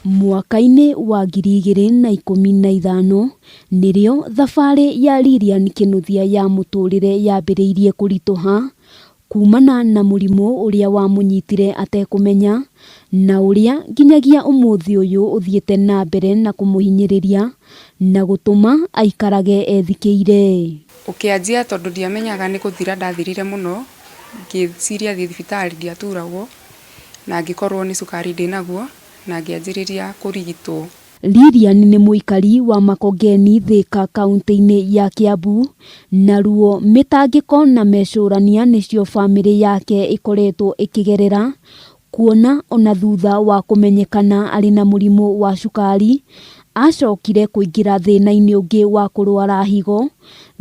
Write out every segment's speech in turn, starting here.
Mwaka-inĩ wa 2015 nĩrĩo thabarĩ ya Lilian Kĩnuthia ya mũtũrĩre yambĩrĩirie kũritũha kumana na mũrimũ ũrĩa wamũnyitire atekũmenya na ũrĩa nginyagia ũmũthĩ ũyũ ũthiĩte na mbere na kũmũhinyĩrĩria na gũtũma aikarage ethikĩire. Ũkĩanjia tondũ ndiamenyaga nĩ gũthira ndathirire mũno, ngĩciria thiĩ thibitarĩ ndiaturagwo, na ngĩkorwo nĩ cukari ndĩnaguo, na ngĩanjĩrĩria kũrigitwo. Lilian nĩ mũikari wa Makongeni Thika kaũntĩ-inĩ ya Kiambu, na ruo, mĩtangĩko na mecũrania nĩcio bamĩrĩ yake ĩkoretwo ĩkĩgerera kuona ona thutha wa kũmenyekana arĩ na mũrimũ wa cukari, acokire kũingĩra thĩna-inĩ ũngĩ wa kũrwara higo,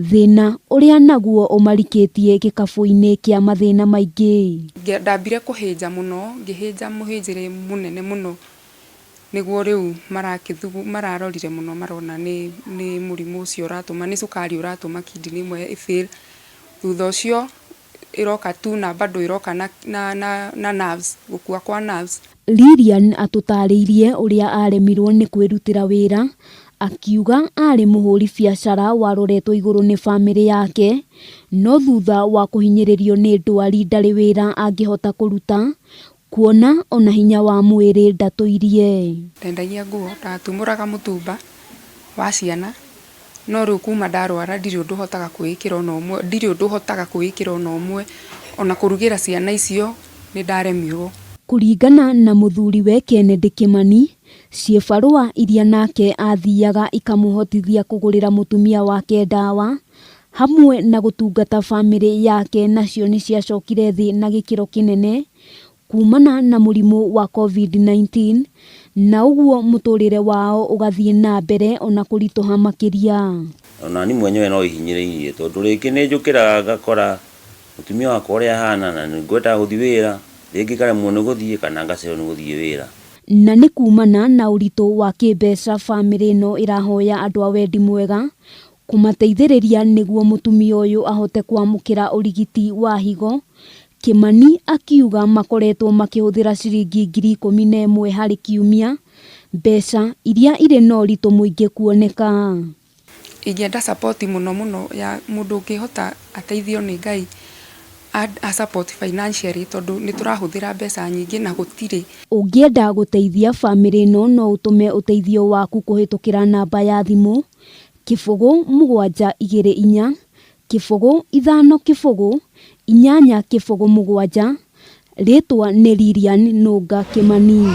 thĩna ũrĩa naguo ũmarikĩtie gĩkabũ-inĩ kĩa mathĩna maingĩ. Ndambire kũhĩnja mũno, ngĩhĩnja mũhĩnjĩre mũnene mũno, nĩguo rĩu mararorire mũno marona nĩ mũrimũ ũcio ũratũma, nĩ cukari ũratũma kidney ĩmwe ĩ fail. Thutha ũcio ĩroka tu na bado ĩroka na nerves, gũkua kwa nerves. Lilian atũtarĩirie ũrĩa aremirwo nĩ kwĩrutĩra wĩra, akiuga arĩ mũhũri biacara waroretwo igũrũ nĩ bamĩrĩ yake, no thutha wa kũhinyĩrĩrio nĩ ndwari ndarĩ wĩra angĩhota kũruta, kuona ona hinya wa mwĩrĩ ndatũirie. Ndendagia nguo, ndatumũraga mũtumba wa ciana, no rĩu kuma ndarwara ndirĩ ũndũ hotaga kwĩĩkĩra ona ũmwe, ndirĩ ũndũ hotaga kwĩĩkĩra ona ũmwe, ona kũrugĩra ciana icio nĩ ndaremirwo. Kũringana na mũthuriwe Kennedy Kimani, ciĩbarũa iria nake athiaga ikamũhotithia kũgũrĩra mũtumia wake ndawa, hamwe na gũtungata bamĩrĩ yake nacio nĩ ciacokire thĩ na gĩkĩro kĩnene kumana na mũrimũ wa COVID-19, na ũguo mũtũrĩre wao ũgathiĩ na mbere ona kũritũha makĩria. Ona ni mwenyewe no ihinyĩrĩirie tondũ rĩngĩ nĩ njũkĩraga ngakora mũtumia wakwa ũrĩa ahana na nĩ ngwendaga gũthiĩ wĩra, rĩngĩ ngaremwo nĩ gũthiĩ kana ngacererwo nĩ gũthiĩ wĩra. Na nĩ kumana na ũritũ wa kĩmbeca bamĩrĩ ĩno ĩrahoya andũ a wendi mwega kũmateithĩrĩria nĩguo mũtumia ũyũ ahote kwamũkĩra ũrigiti wa higo. Kimani akiuga makoretwo makĩhũthĩra ciringi 11,000 harĩ kiumia, mbeca iria irĩ na ũritũ mũingĩ kuoneka. Ingĩenda support mũno mũno ya mũndũ ũngĩhota ateithio nĩ Ngai a support financially tondũ nĩ tũrahũthĩra mbeca nyingĩ na gũtirĩ. Ũngĩenda gũteithia bamĩrĩ ĩno no ũtũme ũteithio waku kũhĩtũkĩra namba ya thimũ 0 7 2 4 0 5 0 8 0 7. Rĩtwa nĩ Lilian Nũnga Kimani.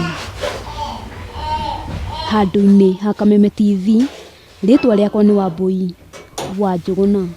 Handũ-inĩ ha Kameme TV, rĩtwa rĩakwa nĩ Wambui wa Njũgũna.